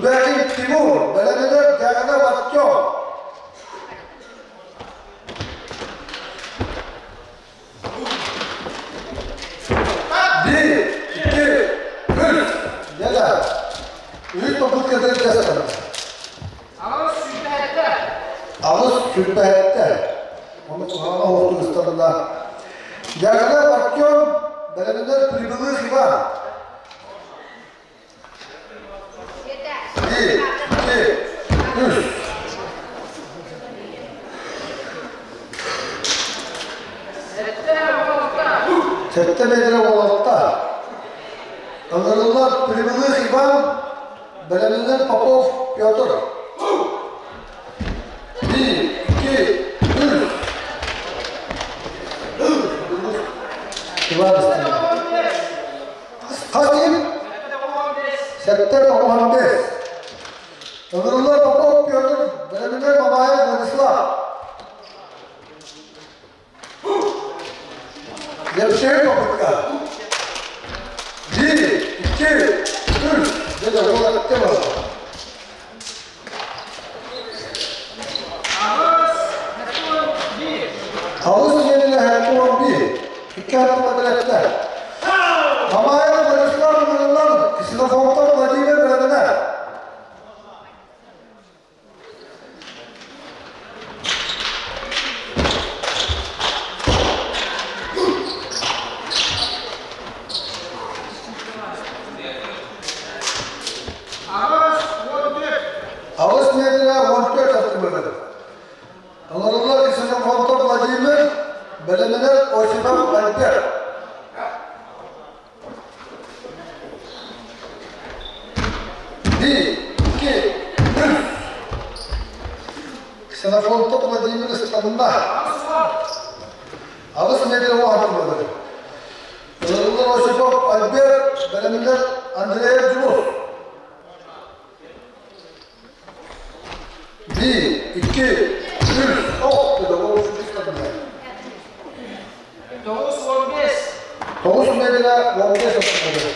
Кудякин Тимур, бэлэмнэнэр Дьяконов Артем. Биир, икки, үс. Дьэ Үс попытка кытта Аҕыс сүүрбэһэттэ. 8 сүүрбэһэттэ. Ону куһаҕана оһохтун ыстарына. Дьяконов Артем, бэлэмнэнэр Прибылых Иван. Биир, икки, үс. 7 16. 7 метр 16. Ыҥырыллар Прибылых Иван, бэлэмнэнэр Попов Петр. Биир, икки, үс. Иван истиҥ. Хас? 7 95. Ыҥырыллар Попов Петр, бэлэмнэнэр Мамаев Владислав. Лепшей попытка. Биир, икки, үс. Дьэ, уол этте бар. 8 71. 8 71. Икки аттыла этте. Мамаев Владислав ыҥырыллар Ксенофонтов Владимир бэлэмнэнэр. 8 14. 8 метр 14 аттыбыгар. Ыҥырыллар Ксенофонтов Владимир, бэлэмнэнэр Осипов Альберт. Биир, икки, үс. Ксенофонтов Владимир ыстанна. 8 метр 10 аттыбыгар. Ыҥырыллар Осипов Альберт, бэлэмнэнэр Андреев Дьулус. Биир, икки, үс, ох, педагог ыстанна. 9 15. 9 метр 15 аттыбыгар.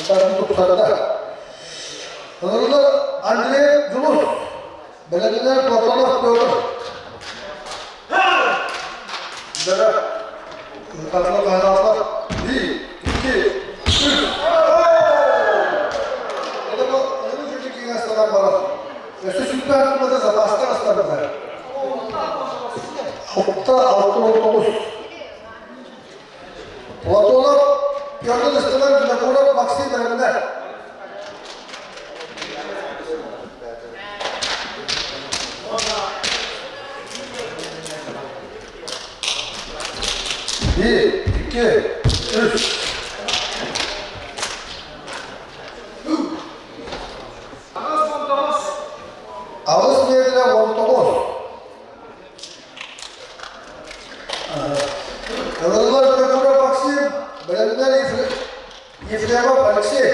Сарын тупсарда. Ыҥырыллар Андреев Дьулус, бэлэмнэнэр Платонов Петр. Дара, Кытаатылар, хаһытаатылар. Биир, икки, үс. Это был чуть астаран барар. Өссө сүүрбэ аттыбыта запастар астарбыта. 6 6 19. Платонов Петр ыстанар Винокуров Максим бэлэмнэнэр. Биир, икки, үс. 8 19. 8 метр 19. Ыҥырыллар Винокуров Максим, бэлэмнэнэр Ефремов Алексей.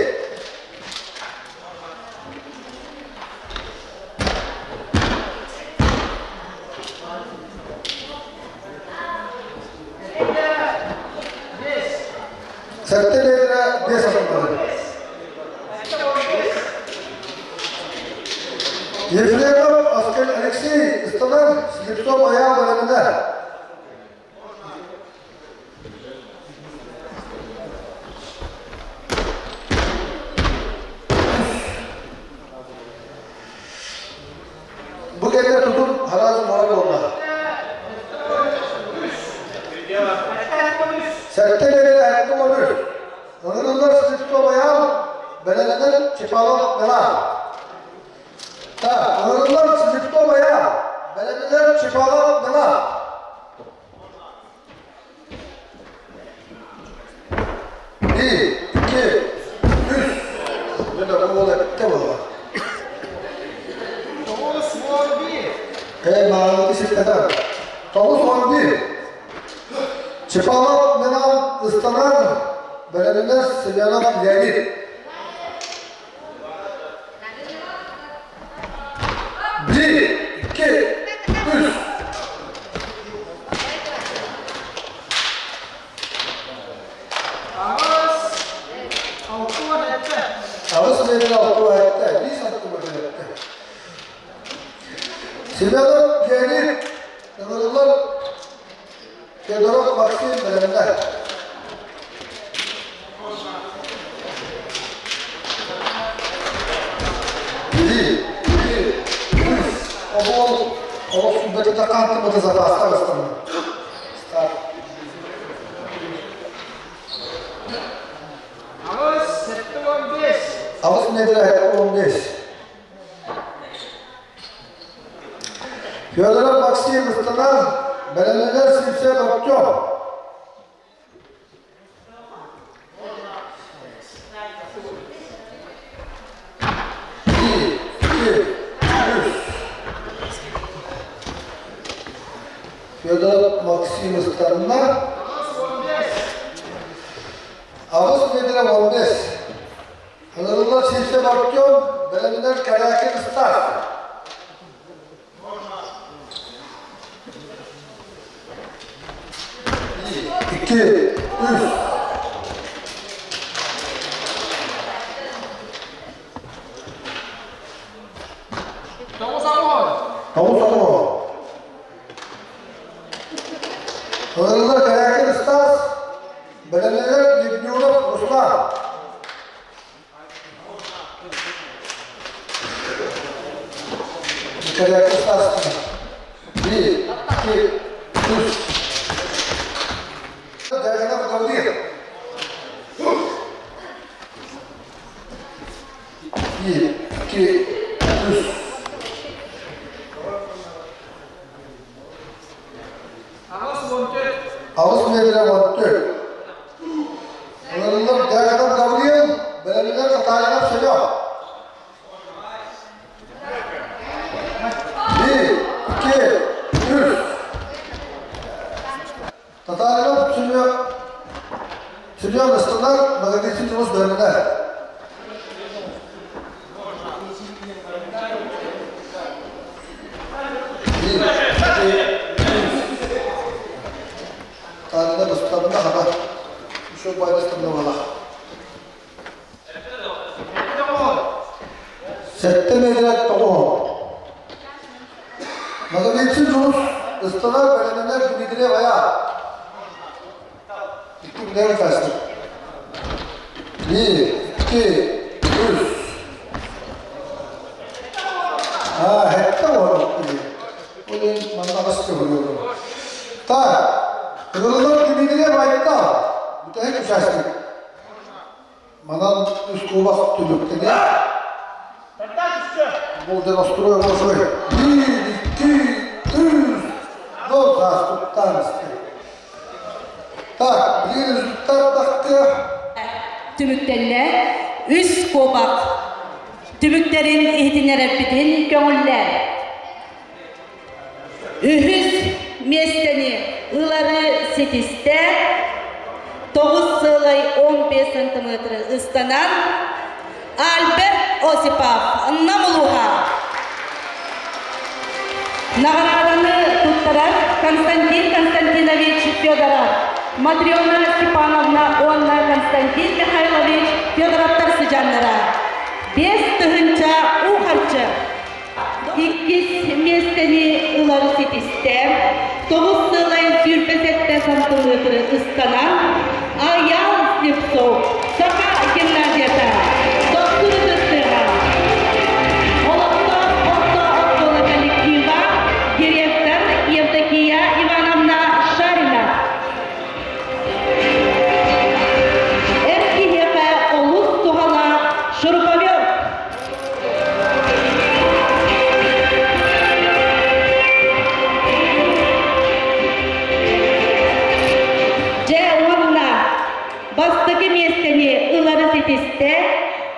7 5. 7 метр 5 атыллары. 7 15. Ефремов Алексей ыстанар Слепцов Аял бэлэмнэнэр. Бу кэннэ тутун хараас мора буолла. 7 3. 7 3. 7 метр 73. Ыҥырыллар Слепцов Аял, бэлэмнэнэр Чепалов Милан. Так, ыҥырыллар Слепцов Аял, бэлэмнэнэр Чепалов Милан. Биир, икки, үс. Дьэ, уол эттэ буолла. 9 11. Эй, мааныты сиппэтэр. 9 11. Чепалов Милан ыстанар, бэлэмнэнэр Семенов Леонид. Биир, икки, үс. 8 67. 8 метр 67. Биир сантиметр. Семенов Леонид ыҥырыллар Федоров Максим бэлэмнэр. Били, били, үс, обол, олох сүүрбэкэтэ хаантымыты запаастар ыстанна. Старт. 8 75. Аҕыс метр 15. Федоров Максим ыстанар, бэлэмнэнэр Симсен Артем. Bir, iki, үс. Федоров Максим ыстанна. Аҕыс метр 15. Ыҥырыллар Симсен Артем, бэлэмнэнэр Корякин Стас. Икки, үс. 9 10. 9 10. Ыҥырыллар Корякин Стас, бэлэмнэнэр Евгеньев Руслан. Корякин Стас. Биир, икки, үс. Дьяконов Гаврил. Биир, икки, үс. 8 14. 8 метр 14. Ыҥырыллар Дьяконов Гаврил, бэлэмнэнэр Татаринов Семен. Биир, икки, үс. Татаринов Семен, Семен ыстанар, Ноговицын Дьулус бэлэмнэнэр. Биир, икки, үс. Татаринов ыстанна хаба. Еще байда ыстанна буолла. 7 9. 7 метр 9. Ноговицын Дьулус ыстанар, бэлэмнэнэр Дмитриев Аян. Икки билэр участник. Биир, икки, үс. А, 7 10. Ол манна көһөрүөрү. Так, ыҥырыллар Дмитриев Айтал. Бүтэһик участник. Манан үс кубок түмүктэнэ. Бұл демонструя болсой. Биир, икки, үс. Дол туттан Так, биир результат тахты. Түмүктэннэ үс кубок түмүктэрин иһитиннэрэрбитин көҥүллээҥ. Үһүс миэстэни ылары ситистэ 9,15 сантиметр ыстанан Альберт Осипов Нам улууһа. Наҕарааданы туттарар Константин Константинович Федоров, Матрена Степановна уонна Константин Михайлович Федоровтар сыдьааннара. 5000 уу харчы. Иккис миэстэни ылары ситистэ. 9,27 сантиметр ыстанан Аял Слепцов, Саха гимназията. Доктор Тыстыга. Олохтоох орто оскуола коллектива, директор Евдокия Ивановна Шарина. Эр киһиэхэ олус туһалаах шуруповерт. Дьэ уонна бастакы миэстэни ылары ситистэ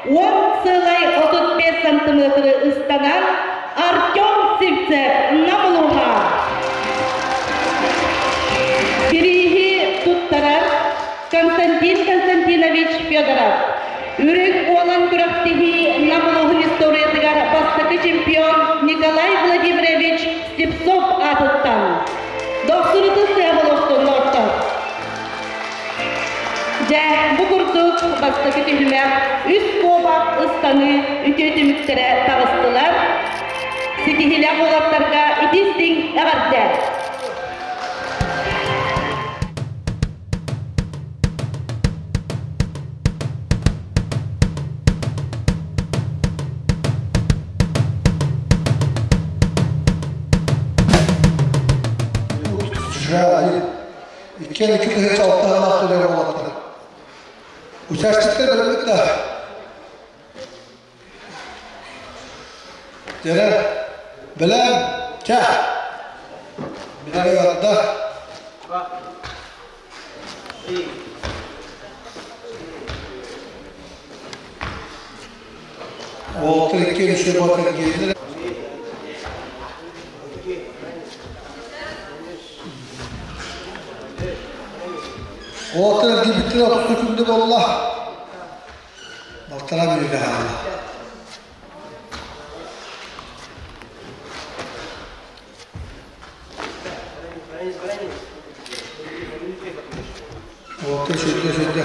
10,35 сантиметры ыстанан Артем Сивцев Нам улууһа. Бирииһи туттарар Константин Константинович Федоров. Үрүҥ Уолан күрэхтэһии Нам улууһун историятыгар бастакы чемпион Николай Владимирович Слепцов аатыттан. Дохсун ытыс буолуохтун. Дьэ, бу курдук бастакы түһүмэх үс куобах ыстаныы үтүө түмүктэрэ таҕыстылар. Ситиһиилээх уолаттарга итистиҥ эҕэрдэ! Иккиэн икки тыһыынча алтыһалаах төлөр уолаттар. Участиктар бөлөммүт да. Дьэрэ, бэлэм, чэ. Билэр барда. Уолаттар иккиэн үчүгэй буолан кэлгиэллэр. Уолаттар эргийбиттэрэ отут күндү буолла. Балтараа мүнүүтэ хаалла. Уолаттар сүрдэ сүрдэ.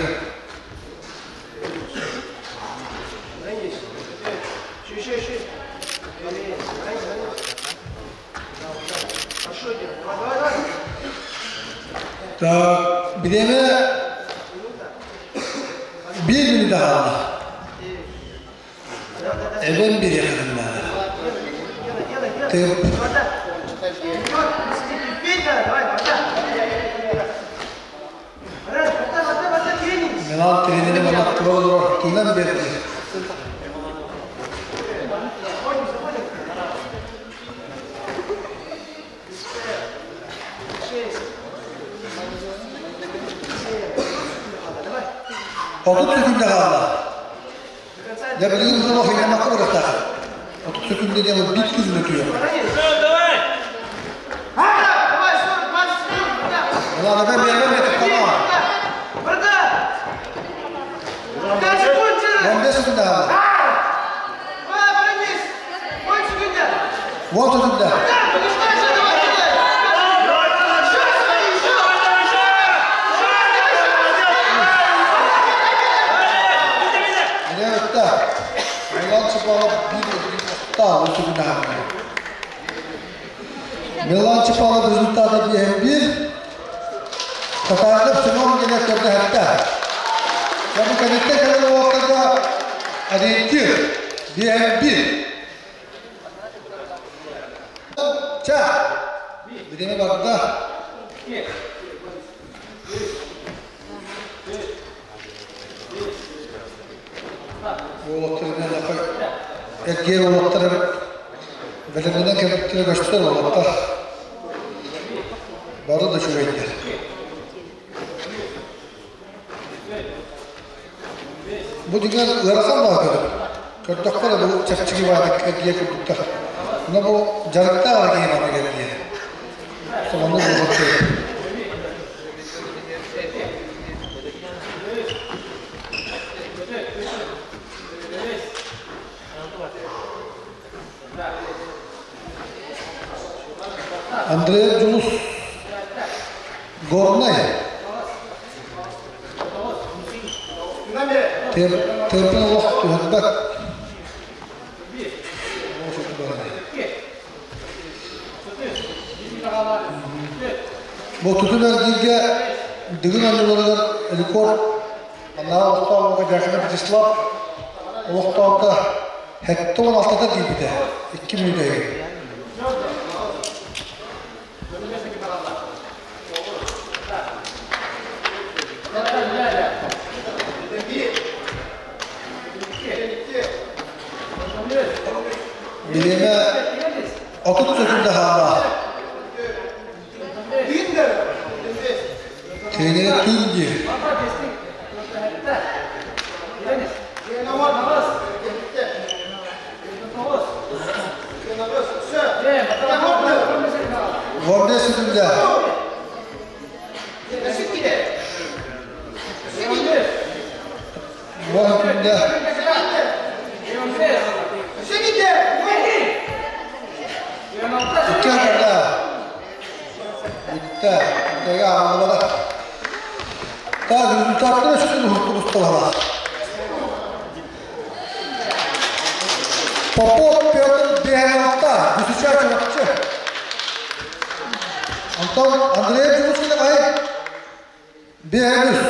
Так, бириэмэ биир мүнүүтэ хаалла. Эбэн бириэххин наада. Тып. Милан тренери манаттыга олорор тыынан биэрди. 30 секунда хаалла. Дьэ билигин олох иннэмэккэ барыахтаах. 30 секунда диэн ол биир күн өтүө. Милан эбэн биэрбэн бетиктама. 15 секунда хаалла. 10 секунда. Милан Милан Чапалов биир отта секунда хаалла. Милан Чапалов результата биэһин биир. Татарнов Семен генер көрдөһөттө. Бу кэнниттэн кэлэн уолаттарга ориентир биэһин биир. Ча! Бириэмэ барда. Уолаттарынан эргиэр уолаттар бэлэмнэнэн кэлбиттэрэ көстөр уолаттар. Бары да үчүгэйдэр. Бу дьиҥэр ыарахан баҕа көрөр. Көрдөххө да бу чэпчэки баҕатык эргийэ курдуктар. Но бу дьарыктаах эрэ киһи маннык эргийэр. Сонуннук буолбат киһи. Андреев Дьулус Горнай Терпин олох түһэрбэт. Бу тутун эргииргэ Дыгын анныларыгар рекорд Маннааҕы олохтоох Дьяконов Вячеслав олохтообута 76-та киирбитэ 2 мүнүүтэ иһигэр. Бириэмэ 30 секунда хаалла. Тренерэ түүн диир. 15 секунда. 10 секунда. Икки секунда. Бүттэ. Бүтэгэ аҕаллыбата. Так, результаттар өссө уһуктубусталала. Попов Петр Биһэҕэттэ, Бүсүчэ Чурапчы. Онтон Андрей Дьулускин аҕай Биһэҕүс.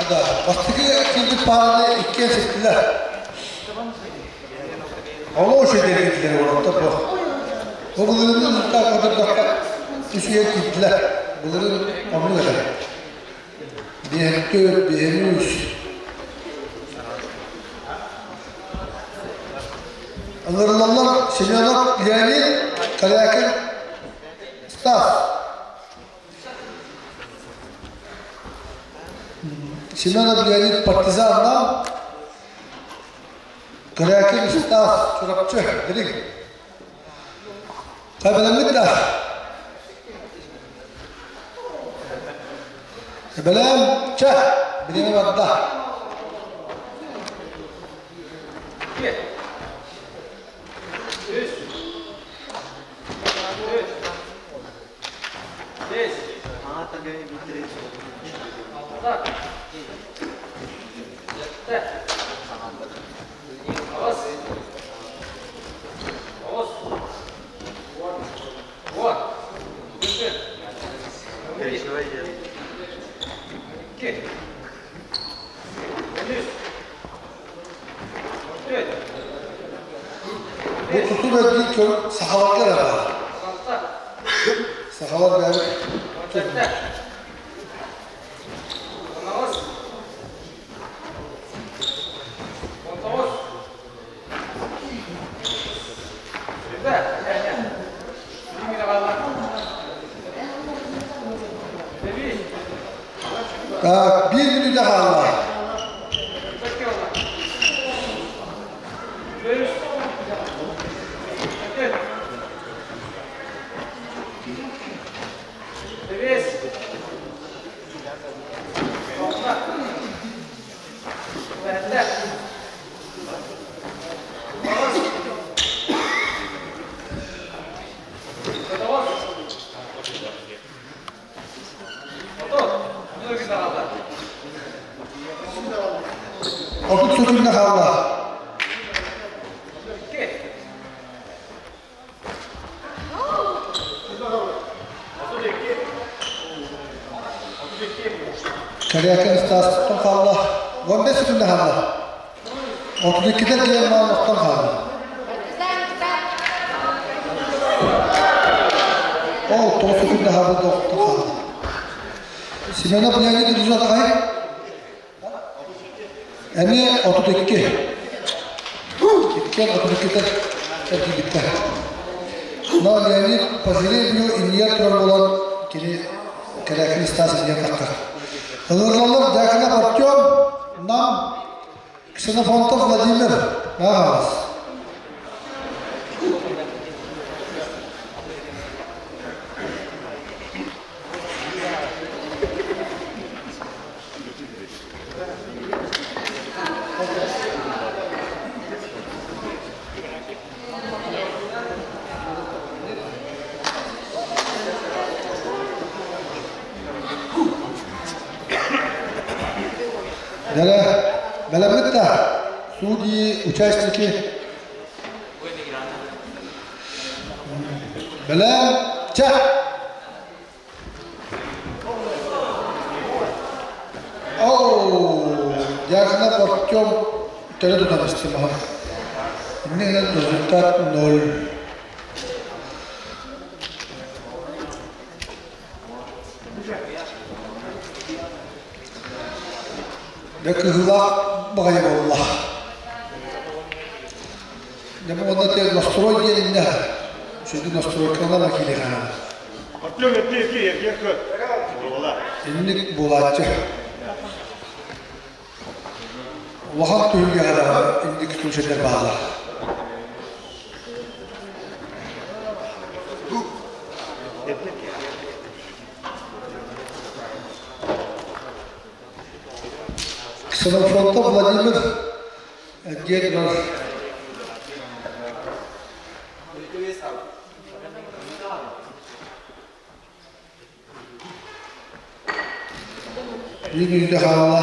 Ада, бастакы киирбит паараны иккиэн ситтилэр. Олох үчүгэй киирдилэр уолаттар бу. Бу былырыыҥҥы ынырыктаах көрдөрдөххө үчүгэй киирдилэр. Былырыын оннук этэ. Биэһэттүөр, биэһүүс. Ыҥырыллаллар Семенов Леонид, Корякин Стас. Семенов Леонид партизаннан, Корякин Стас Чурапчы, Дириҥ. Бэлэммит да? Бэлэм, чэ, бириэмэ барда. Үс. Үс. Бес. Алта. Жети. Аҕыс. Тоҕус. Уон. Үс. Икки. Үс. Төрт. Бу туту бэрдии көр сахаларга эрэ баар. Алта. Сахалар бэйэбит Сэттэ. Аҕыс. 19. Сюда. Так, биир мүнүүтэ хаалла. 30 сөкүүндэ хаалла. Кэрээкин ыстаастан хаалла. 15 сөкүүндэ хаалла. 32-дэ диэн маан охтон хаалла. Ол 9 сөкүүндэ хаалбыт охтон хаалла. Семенов Леонид Ильич аҕай эмиэ 32. Иккиэн 32-тэр эргийбиттэр. Но Леонид по жребию иннигэр турар буолан кини кэрээкин ыстаас иннигэр таххар. Ыҥырыллар Дьяконов Артем, Нам, Ксенофонтов Владимир, Ааҕаҕас. Бэлэ, бэлэммит да, судьи, участники. Бэлэм, чэ! Оу, Дьяконов Артем төлө тутан истим аха. Иннинэн результат ноль. Дьэ кыһыылаах баҕайы буолла. Дьэ бу онно те настрой диэн иннэ сүдү настройкалар киириэхэ. Артем, эргий, эргий, эргий көр. Инник буолааччы. Улахан түһүлгэҕэ даҕаны инник случайдар бааллар. Ксенофонтов Владимир эргиэн турар. Биир мүнүүтэ хаалла.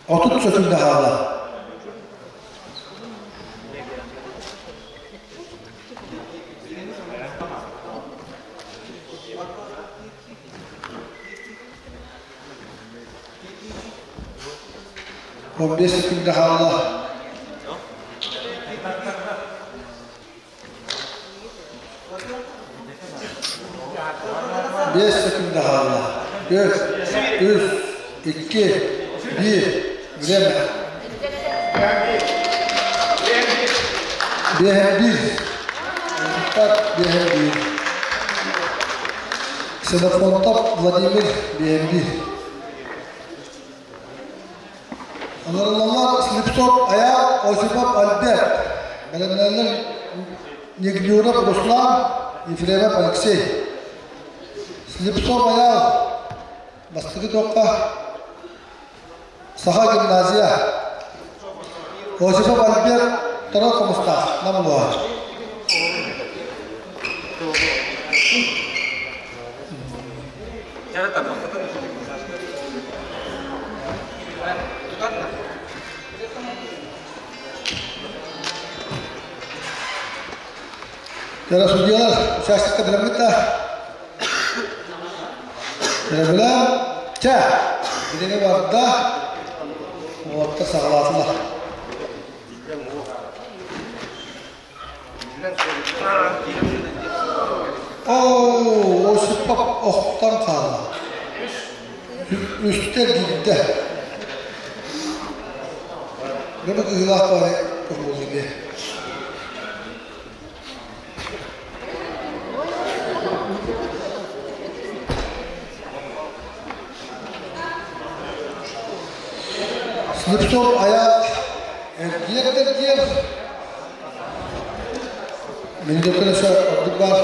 30 сөкүндэ хаалла. 15 сөкүндэ хаалла. 5 сөкүндэ хаалла. 4, 3, 2, 1. Время. Биэһэ биир. Биэһэ биир. Ксенофонтов Владимир биэһэ биир. Анарылаллар Слепцов Аяр, Осипов Альберт. Бэлэмнэнэллэр Негнюров Руслан, Ефремов Алексей. Слепцов Аяр бастакы туохха Саха гимназия. Осипов Альберт Торо Хомустаах Намылуа. Кэлэ судьялар участокка билэммит да Билэн, чэ, билини барда, уоттар саҕалаатылар. Оо, Осипов охтон хаалла. Үстэ гидде. Бу кыһылаах бары курбуллуге. Слепцов аяқ эргиэр-эргиэр Минутатын өссө ордук баар.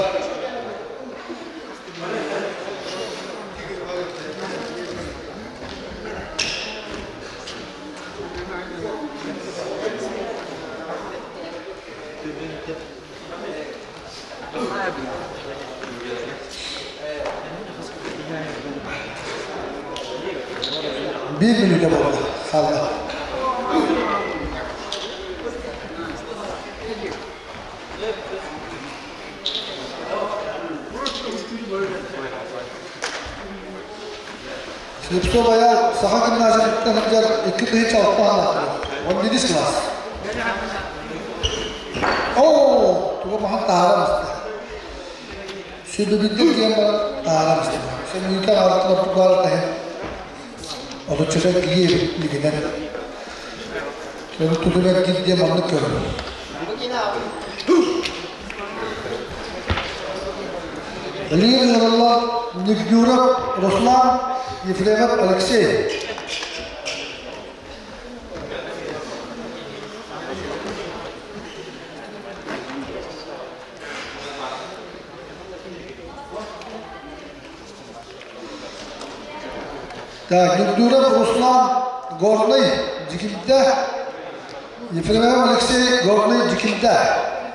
Биир мүнүүтэ буолла, хаалла. Слепцов Айаал Саха гимназиятыттан сылдьар 2006 анаатылар. 11 класс. Оо, туга махан таһааран истэ. Сүбүбүттэн диэн баран таһааран истэ. Сен мүнүүтэ аҕалаттан ордук баара таһын. Отуччата киһи эбит билигинэн. Төрүт тутугар диэн маннык көрөбүн. Лир ыҥырыллар Нигдюров Руслан, Ефремов Алексей. Так, Нигдюров Руслан, Горный, Дьикимдэ, Ефремов Алексей, Горный, Дьикимдэ.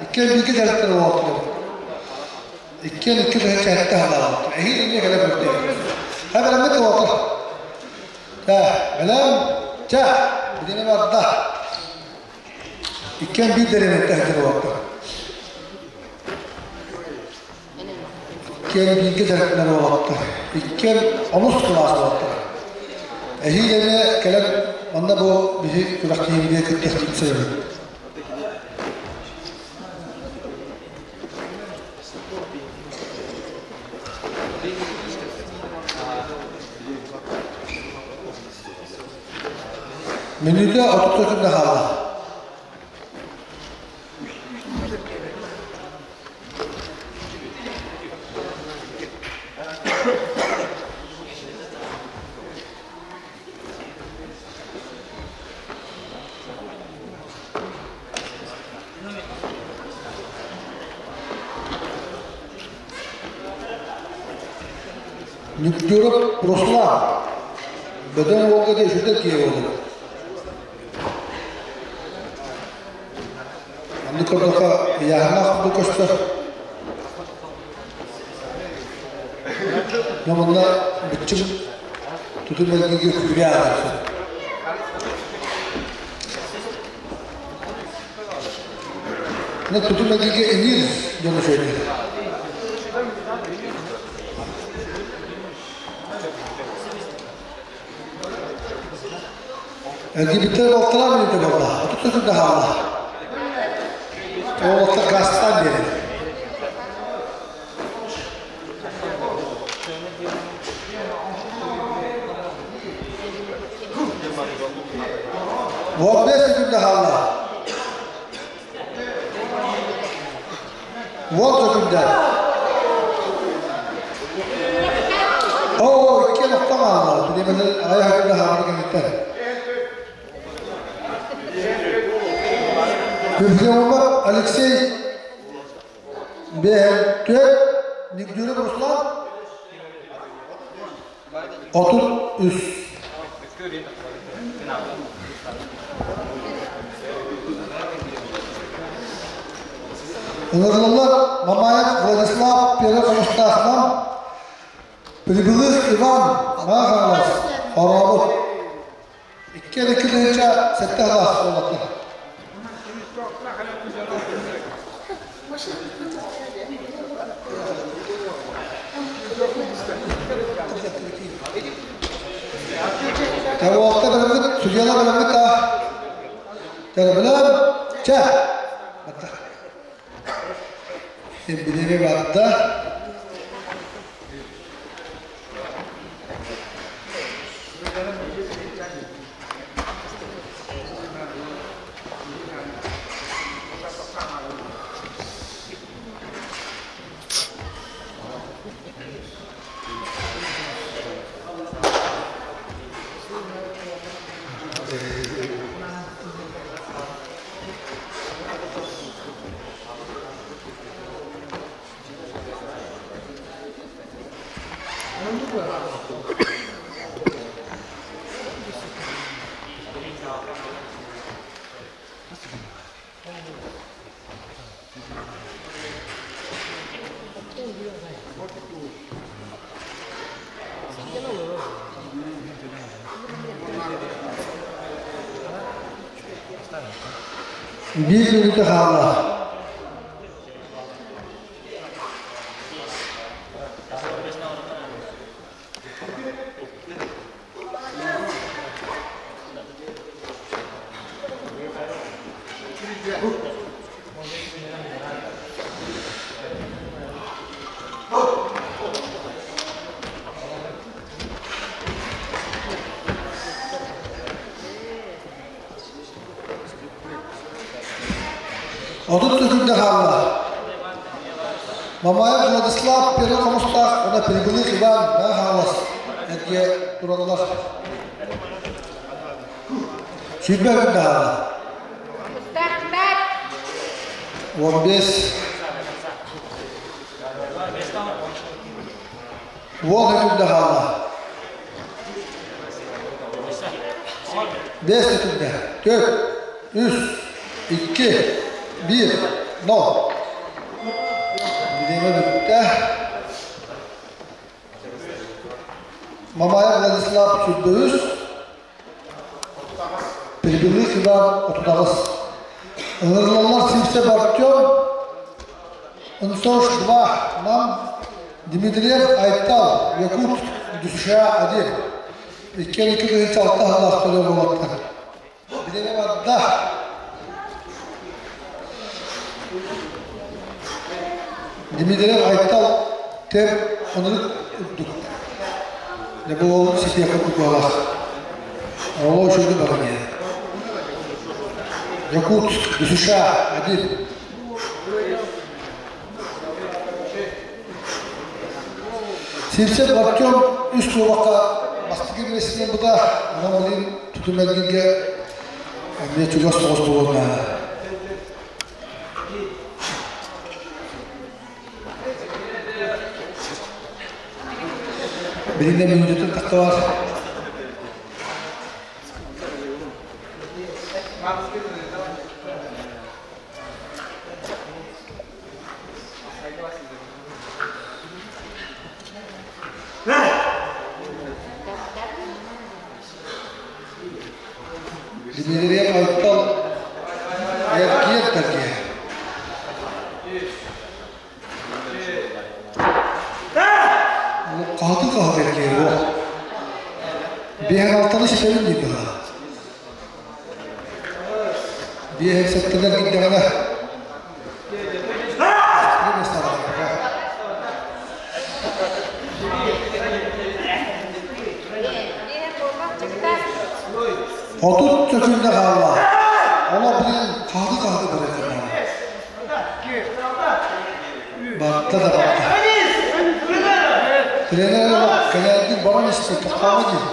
Иккиэн бииргэ дьарыктанар уолаттар. Иккиэн икки тыһыынча сэттэ хаалаабыттар. Эһиил эмиэ кэлэ көрдүө. Ха бэлэммит уолаттар. Чэ, бэлэм, чэ, билини барда. Иккиэн биир дэриэбинэттэн сылдьар уолаттар. Иккиэн бииргэ дьарыктанар уолаттар. Иккиэн онус кылаас уолаттар. Эһиил эмиэ кэлэн манна бу биһи күрэхтэһиибитигэр кыттыахпытын сөбүн. Мүнүүтэ 34 хаалла. Нюктюров Руслан. Бөдөҥ уолга дьэ киһи буолар. Маннык көрдөххө ыйааһыннаах курдук көстөр. Но манна бүччүм тутум эргигэ күүрэ ааҕар. Мына тутум эргигэ иниир дьону сөйдүр. Эргибиттэр балтараа мүнүүтэ буолла. 30 секунда хаалла. Уолаттар газтаан биэрин. 15 секунда хаалла. 10 секунда. Оо, икки охтон хаалла. Биримэлэр аҕыйах секунда хаалла кэнниттэн. Күргүөммэр Алексей Бэһэн түөрт Нигдюрин Руслан 33. Ыҥырыллар Мамаев Владислав Первый Хомустаахынан Прибылых Иван Махалов Хорообут Икки эрэ килиһичэ сэттэ аҕаас буоллар. Тэуолта бэлэммит, судьяла бэлэммит аа. Тэрэбилэм, чэ. Билиэби барда. Биир мүнүүтэ хаалла. 30 секунда хаалла. Мамаев Владислав Первый Хомустаах уонна Прибылых Иван Мэҥэ Хаҥалас эргийэ тураллар. 20 күн хаалла. 15 10 секунда хаалла. 5 секунда. 4, 3, 2, 1, 0. Бириэмэ бүттэ. Мамаев Владислав сүүрбэ үс, Прибылых Иван 38. Ыҥырылаллар Сивцев Артем, Нсош 2, Нам, Дмитриев Айтал, Якутск, США 1. Иккиэн икки тыһыынча алта сыллаах төлө буолаттар. Билиҥҥи барда. Дмитриев Айтал тем оннук үрдүк. Дьэ бу уол ситиэххэ курдук Оҕо үчүгэй баран иһэр. Якутск, США, один. Сивцев Артем үс куобахха бастакы миэстэтин ылбыта. Онон билигин тутум эргииргэ эмиэ чугас соҕус буолуон наада. Билигин мүнүүтүн тахталар. Дмитриев Айтал эргиэр тэлгэһэ. хаһытыы-хаһытыы эргийэр уол. Биэһэн алтаны ситэбин дии быһыылаах. Биэһэн сэттэнэ эргийдэҕинэ 30 сөкүүндэ хаалла. Олох билигин хаһытыы-хаһытыы барыахха Барда да барда. Тренер кэлээдик баран истэ, тохтоомо диир.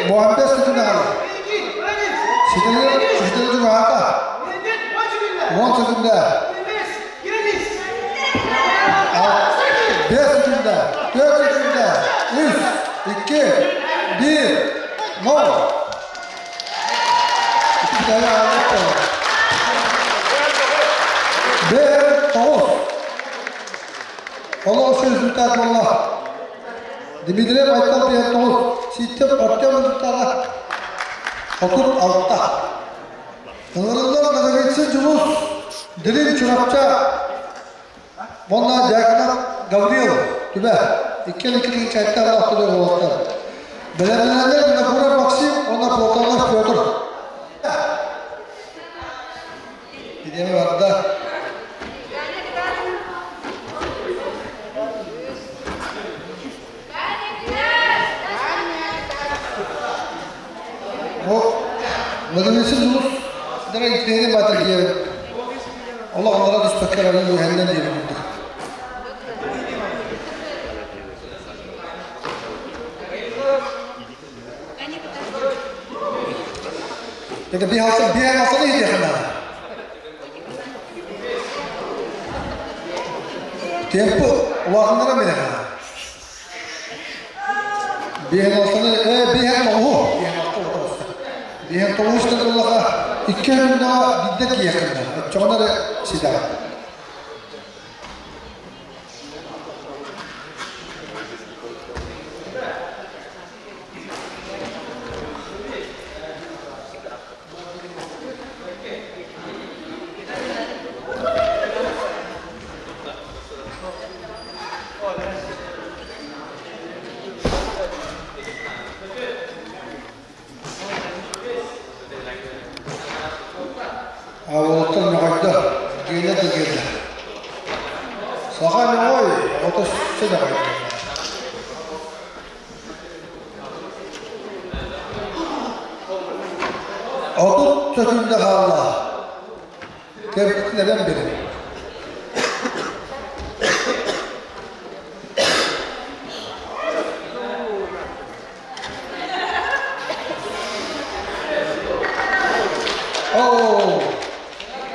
Муамбес сөкүүндэ хаалла. Ситэригэр ситэригэр чугаһаата. 10 сөкүүндэ. 5 сөкүүндэ, 4 сөкүүндэ, 3, 2, 1, 0. Бэйэм тоҕус. Олох результат буолла. Дмитриев Айтал 59, Сииттев Артем результата 36. Ыҥырыллар Ноговицын Дьулус, Дилин Чурапча уонна Дьяконов Гаврил Түбэ иккиэн икки чайта алаахтылар уолаттар. Бэлэмнэнэллэр Винокуров Максим уонна Платонов Петр. Идиэми барда. Бу Ноговицын Дьулус дара итиэни батыр диэбит. Олох олоро түспэккэ баран үөһэннэн диэбит курдук. Это биһалса иһиэхэ наада. Темпо улаатыннара миэхэ. Биэһэн алтаны, ээ, биэһэн тоҕуһу. Биэһэн алта оҕуста. Биэһэн тоҕус улаха икки өрүннэҕэ биирдэ тиийэххин Оччоҕуна эрэ ситэҕин. Уолаттар ньоҕойдо, Геля да Геля. Саха ньоҕой, оҕото өссө ньоҕой. 30 сөкүүндэ хаалла. Кэбитин эбэн бэрин. Оо,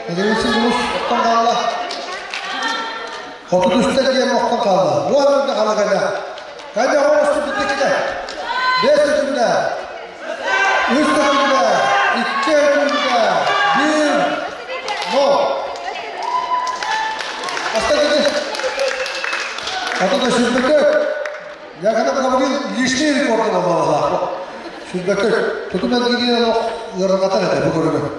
Эдэрбитин улус оттон хаалла. 33 диэн охтон хаалла. Уон өрдө хаала кайда. Кайда оҕосту бүттэ 5 өтүндэ. 3 өтүндэ. 2 өтүндэ. 1 0. Аста кити. Ата да сүрбөкө. Яката Гаврил лишний рекорд буолла. Сүрбөкө. Тутун эргириэн олох ыарырҕатар этэ бу көрүҥү.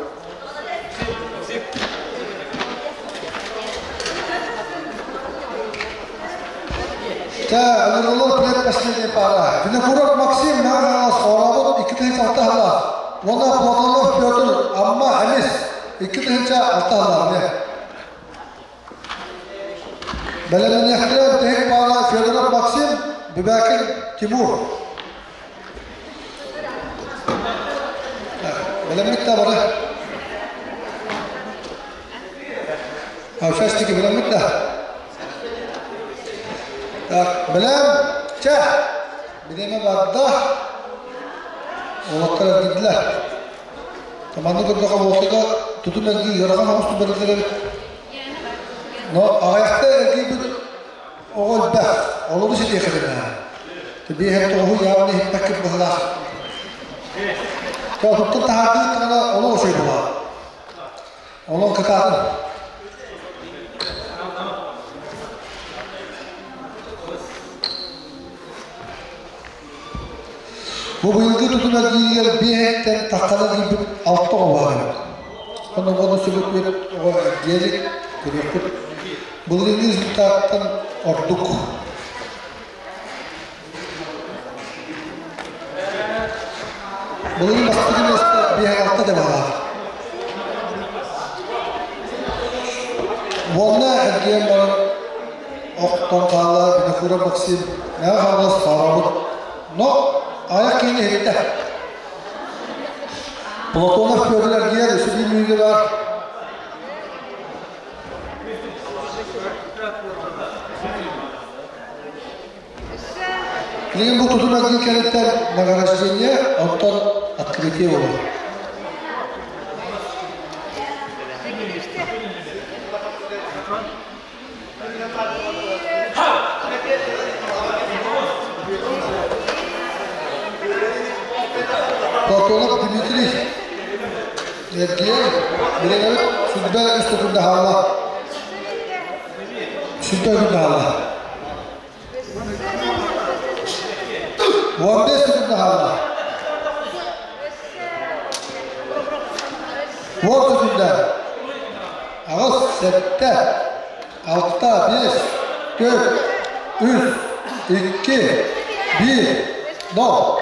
Чэ, ыҥырыллар предпоследний пара. Винокуров Максим Маҕан Хоробут 2006 сыллаах уонна Платонов Петр Амма Эмис 2006 сыллаах эмиэ. Бэлэмнэниэхтэрэ бүтэһик паара Федоров Максим, Бубякин Тимур. Бэлэммит да бары. Участники бэлэммит да. Так, бэлэм, чэ, бириэмэ барда. Уолаттар эргийдилэр. Манна көрдөххө буолтуга тутун эргий ыарахан оҕус бэриллэр эбит. Но аҕыйахта эргийбит оҕо элбэх. Олору ситиэххитинэ. Биэһэр тоҕуһу явно иһиппэккит быһылаах. Туттан таһаардыгыт даҕаны олох үчүгэй буолар. Онон кытаатын. Бу быйылгы тутум эргииригэр биэһэттэн таххана киирбит алта оҕо баар эбит. Онно уонна сүбүт оҕо эргиэлик көрүөхпүт. Былырыыҥҥы результаттан ордук. Былырыын бастакы миэстэ 5-6 дебалаах. Уонна эргийэн баран охтон хаалла Винокуров Максим Мэҕэ Хаҥалас Саараабыт. Но айах киһини иһиттэ. Платонов Петр эргийэр үсү биир баар. Билигин бу тутум эргин кэнниттэн награждение, оттон открытие буолар. Платонов Дмитрий эргийэн, билигин сүрбэ үс тутунда хаалла. Сүрбэ күн хаалла. 15 секунда хаалла. 10 секунда. Аҕыс, сэттэ, алта, биэс, түөрт, үс, икки, биир, нол.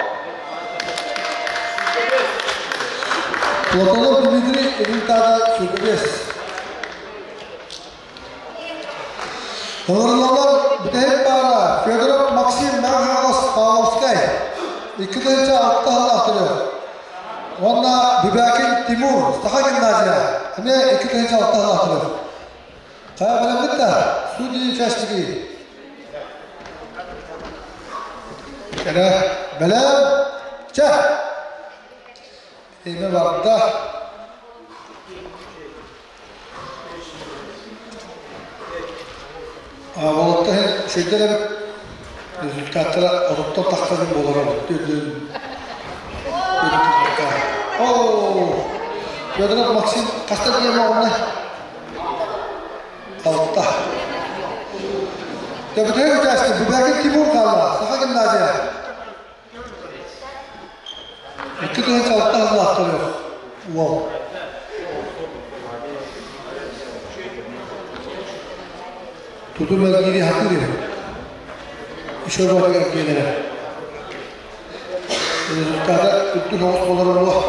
Платонов Дмитрий результата сүүрбэ Ыҥырыллаллар бүтэһик баара Федоров Максим Мэҥэ-Хаҥалас Павловскай 2 6 сыллаах төрүөх. Уонна Бубякин Тимур Саха гимназия эмиэ 2 6 сыллаах төрүөх. Хайа бэлэммит да судьи участники. Кэлэ бэлэм чэ Эми барда. Уолаттар үчүгэйдэр эбит результаттара отуттан тахса буолара Оо, Федоров Максим хаста диэн оҕонно? Алта. Төбөтүгэр участок Бубякин Тимур хаалла, Саха гимназия. 2 6 сыллаахтар уол. Тутум эргиири хатыр үһү. Еще баатыгар киэнэрэ. Результата үрдүк оҕус буолар буо.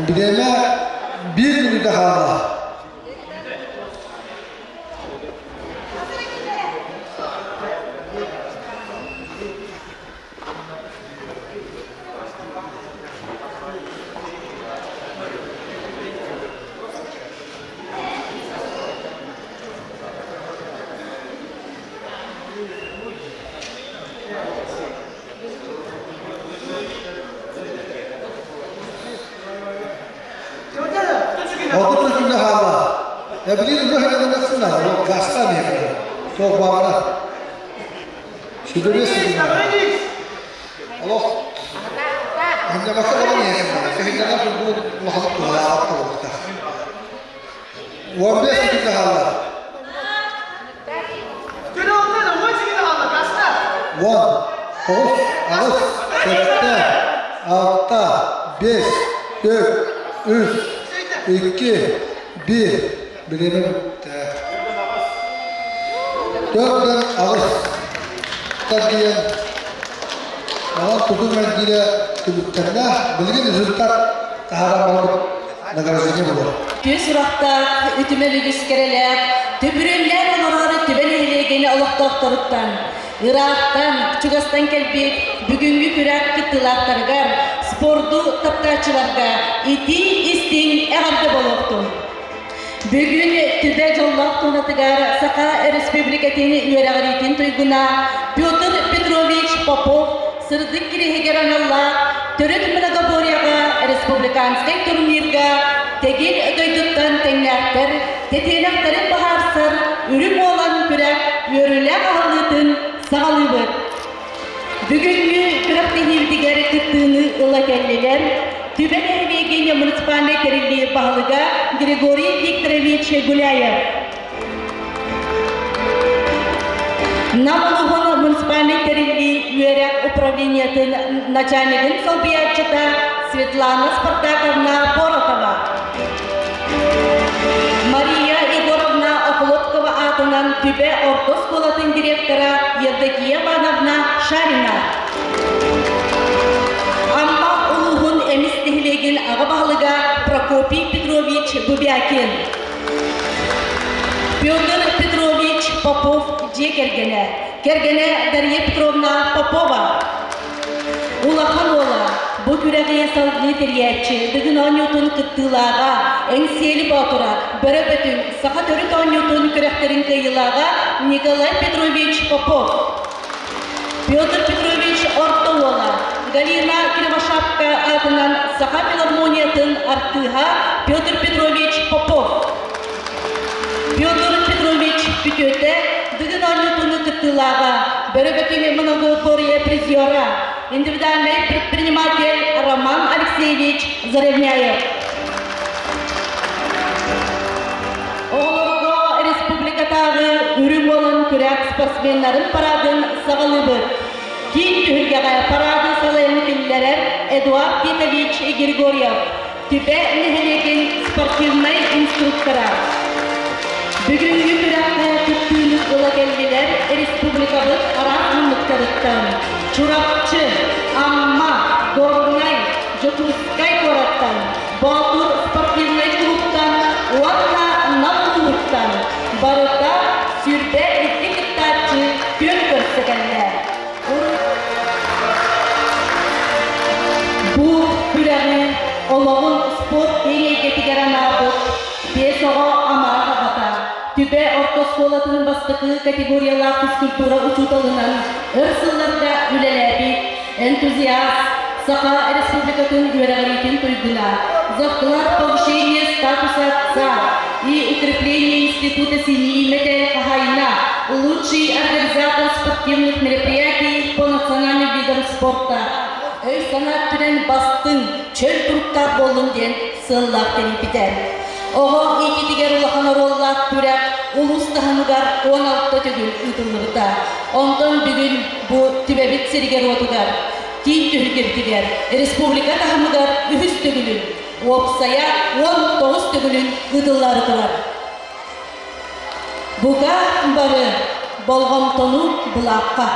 Бириэмэ биир мүнүүтэ хаалла. 30 күннэ хаалла. Эбилин үлэ ханна гаста миэхэ. Суох баҕара. Сүдүрү сүдүрү. Олох Ханньабакка баран иһэн киһиннэҕэ турбут улаханнык туһалаабат буолуохтаах. 15 күннэ хаалла. 10, 9, аҕыс, сэттэ, алта, биэс, түөрт, үс, икки, биир. Бириэмэ бүттэ. Төрдөн аҕыс таргыйан онон тутум мэлдьиирэ түмүктэннэ. Билигин результат таһааран барбыт награждение буолар. Үтүө сурахтаах, үтүмэл үгүс кэрэлээх, төбүрүөннээн олорор Түбэ нэһилиэгин олохтоохторуттан, ыраахтан, чугастан кэлбит бүгүҥҥү күрэх кыттыылаахтарыгар, спорду таптааччыларга итии-истиҥ эҕэрдэ буолуохтун! Бүгүн Түбэ дьоллоох туонатыгар Саха Өрөспүүбүлүкэтин үөрэҕириитин туйгуна Петр Петрович Попов сырдык кириэһигэр аналлаах төрүт многоборьеҕа республиканскай турнирга тэгил дойдуттан тэҥнээхтэр тэтиэнэхтэрин быһаарсар үрүҥ уолан күрэх үөрүүлээх аһыллыытын саҕалыыбыт. Бүгүҥҥү күрэхтэһиибитигэр кыттыыны ыла кэллилэр Түбэ нэһилиэгин муниципальнай тэриллии баһылыга Григорий Викторович Гуляев, Нам улууһун муниципальнай тэриллии үөрэх управлениетын начальнигын солбуйааччыта Светлана Спартаковна Поротова. Мария Егоровна Охлопкова аатынан Түбэ орто оскуолатын директора Евдокия Ивановна Шарина. Амма улууһун Эмис нэһилиэгин аҕа баһылыга Прокопий Петрович Бубякин. Петр Петрович Попов дьиэ кэргэнэ. Кэргэнэ Дарья Петровна Попова. Улахан уола бу күрэҕи салгыы тэрийээччи Дыгын оонньуутун кыттыылааҕа, Эҥсиэли Боотура, Бөрө Бөтүҥ, Саха төрүт оонньуутун күрэхтэрин кыайыылааҕа Николай Петрович Попов. Петр Петрович орто уола, Галина Кривошапка аатынан Саха филармониятын артыыһа Петр Петрович Попов. Петр Петрович күтүөтэ Дыгын оонньуутун кыттыылааҕа, Бөрө Бөтүҥ многоборье призера, индивидуальнай предприниматель Роман Алексеевич Заровняев. Оҕолорго республикатааҕы үрүҥ уолун күрэх спортсменнарын парадын саҕалыыбыт. Киин түһүлгэҕэ парады салайан киллэрэр Эдуард Титович Григорьев, Түбэ нэһилиэгин спортивнай инструктора. Бүгүҥҥү күрэххэ кыттыыны ыла кэллилэр республикабыт араас муннуктарыттан Чурапчы, Амма, Горнай, Дьокуускай куораттан, Боотур спортивнай клубтан уонна Нам улууһуттан барыта 22 кыттааччы күөн көрсө кэллэ. Бу күрэҕи олоҕун спорт киэҥ эйгэтигэр анаабыт биэс оҕо амарах аҕата, Түбэ орто оскуолатын бастакы категориялаах физкультура учууталынан өр сылларга үлэлээбит энтузиаст, Саха Республикатын үөрэҕириитин туйгуна, за вклад в повышение статуса отца и укрепление института семьи мэтээл хаһаайына, лучший организатор спортивных мероприятий по национальным видам спорта, өй-санаа өттүнэн бастыҥ, чөл туруктаах буоллун диэн сыаллаах тэрийбитэ. Оҕо иитиитигэр улахан оруоллаах күрэх улуус таһымыгар 16 төгүл ыытыллыбыта. Онтон бүгүн бу Түбэбит сиригэр-уотугар, киин түһүлгэбитигэр республика таһымыгар үһүс төгүлүн, уопсайа 19 төгүлүн ыытыллаары турар. Бука бары болҕомтону былаахха.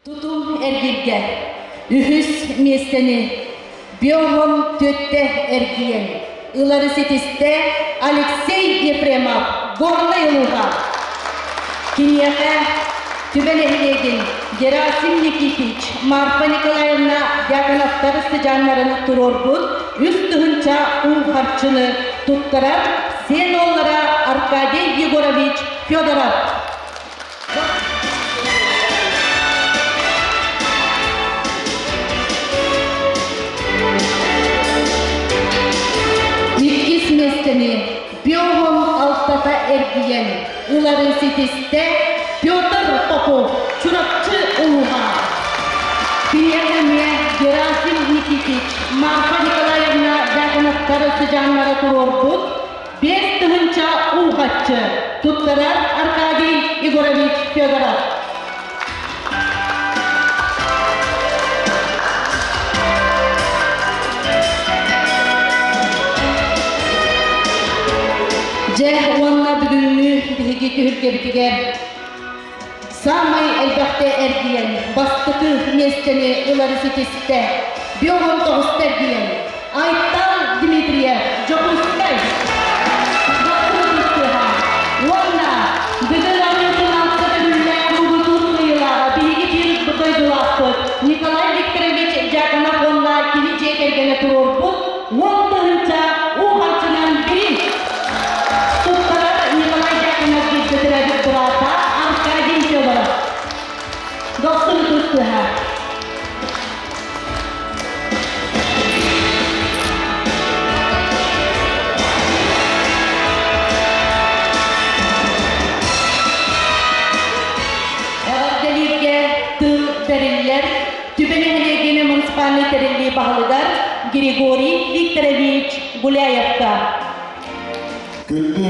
Тутум эргиргэ үһүс миэстэни биоһон түөттэ эргийэн ылары ситистэ Алексей Ефремов, Горнай улууһа. Киниэхэ Түбэ нэһилиэгин Герасим Никитич, Марфа Николаевна Дьяконовтар сыдьааннарын туруорбут үс тыһыынча уу харчыны туттарар сиэн уоллара Аркадий Егорович Федоров. Иккис миэстэни Биоһон алтата эргийэн ыларын ситистэ Петр Попов, Чурапчы улууһа. Киниэхэ эмиэ сыдьааннара туруорбут 5000 уухаччы туттарар Аркадий Егорович Федоров. Дьэ уонна бүгүҥҥү биһиги түһүлгэбитигэр саамай элбэхтэ эргийэн бастакы миэстэни ылары ситистэ. 59 эргийэн Айтал Дмитриев Дьокуускай уонна Бүгүн арыытын алта төгүллээх муҥутуур кыайыылааҕа биһиги биир дойдулаахпыт Николай Викторович Дьяконов уонна кини дьиэ кэргэнэ туруорбут 10 000 уу харчынан бириис туттарар Николай Дьяконов бииргэ төрөөбүт быраата Аркадий Федоров. Дохсун ытыс. Эҕэрдэлииргэ тыл бэриллэр Түбэ нэһилиэгин муниципальнай тэриллии баһылыгар Григорий Викторович Гуляевка. Күндү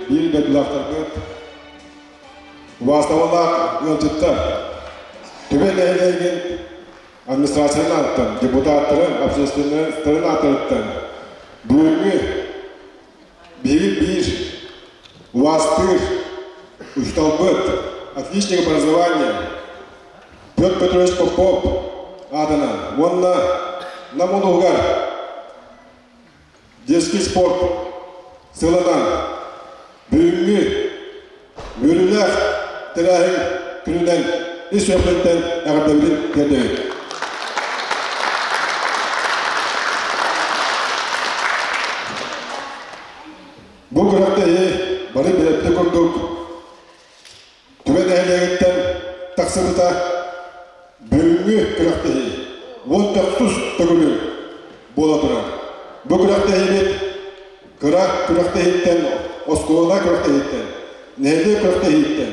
биир дойдулаахтарбыт, убаастабыллаах ыалдьыттар, Түбэ нэһилиэгин администрациятын ааттан, депутаттарын, общественностарын ааттарыттан бүгүҥҥү биһиги биир убаастыыр учууталбыт, отличник образования Петр Петрович Попов аатынан уонна Нам улууһугар детский спорт сылынан бүгүҥҥү үөрүүлээх тэрээһин күнүнэн ис сүрэхпиттэн эҕэрдэбитин тиэрдэбит. Бу күрэхтэһии бары билэрбит курдук Түбэ нэһилиэгиттэн тахсыбыта бүгүҥҥү күрэхтэһии 19 төгүлүн буола турар. Бу күрэхтэһиибит кыра күрэхтэһииттэн, оскуола күрэхтэһииттэн, нэһилиэк күрэхтэһииттэн,